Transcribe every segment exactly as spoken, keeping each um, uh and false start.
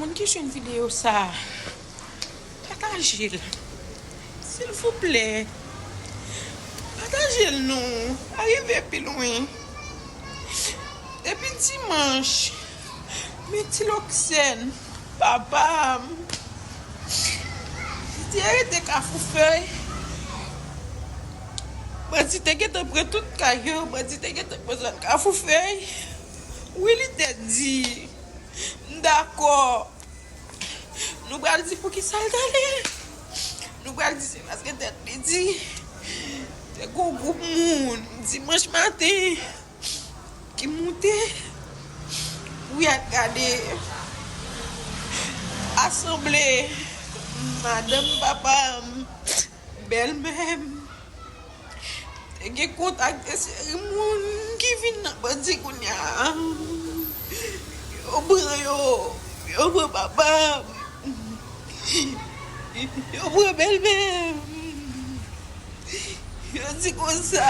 Moun ki jwenn videyo sa, pataje l. Silvouplè, pataje l non. Arive pi lwen. Depi dimanch, men ti Loksèn, papa m, li te rete Kafou Fèy. Bandi te gentan pran tout kay yo, bandi te gentan pran zòn Kafou Fèy. Wi, li te di, m dakò. Nou pral di poukisa l t ale. Nou pral di se paske tèt li di. Te gen yon gwoup moun dimanch maten ki moute pou y al gade asanble madanm papa m, bèlmè m. Te gen kontak de seri moun ki vin nan bandi kounye a. Yo pran yo, yo pran papa m, yo pran bèlmè m. Yo di konsa,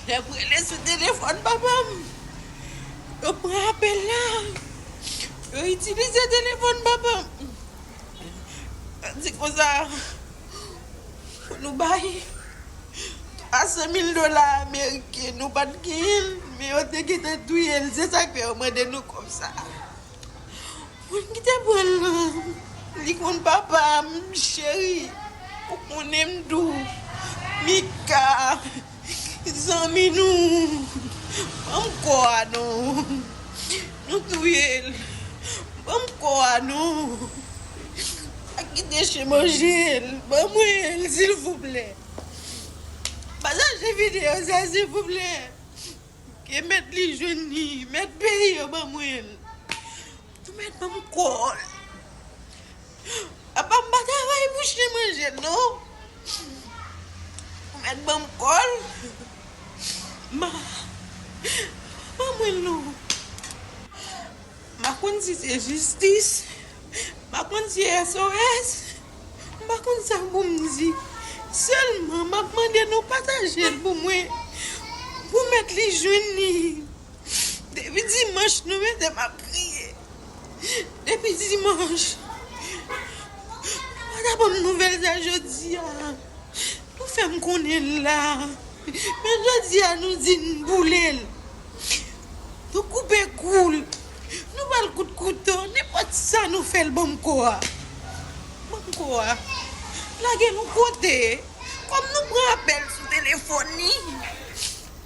lè m rele sou telefòn papa m, yo pran apèl la, yo itilize telefòn papa m. Yo di konsa, pou nou bay twa san mil dola ameriken, nou pa t genyen l, men yo te gentan touye l. Se sa k fè yo mande nou kòb sa. Moun ki te pran l lan, li konn papa m, cheri. Ou konnen m di w, Mika, zanmi nou, ban m kò a non. Nou touye l. Ban m kò a non. Pa kite chen manje l. Ban mwen l, silvouplè. Pataje videyo sa, silvouplè. Ke mèt li jwenn li, mèt peyi yo ban mwen l. Ou mèt ban m kò l. Apa m pa travay pou chen manje l non. Ou mèt ban m kò l. Ma, ban mwen l non. M pa konn si se jistis. M pa konn si S O S. M pa konn sa pou m di. Sèlman, m ap mande nou pataje l pou mwen. Pou mèt li jwenn li. Depi dimanch, nou mete m ap kriye. Depi dimanch. Nou pa ta ban m nouvèl sa jodi a. Nou fè m konnen l la. Men jodi a nou di n boule l. Nou koupe kou l. Nou ba l kout kouto. Nenpòt sa nou fè l, ban m kò a. Ban m kò a. Lage l yon kote. Kòm nou pran apèl sou telefòn li.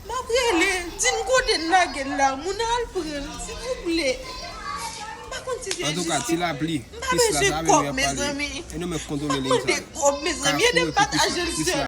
M ap rele. Di n kote n lage l la. Moun al pran l, silvouplè. M pa konn si se jistis. M pa bezwen kòb, mezanmi. M ap mande kòb, mezanmi. Ede m pataje l, sèlman.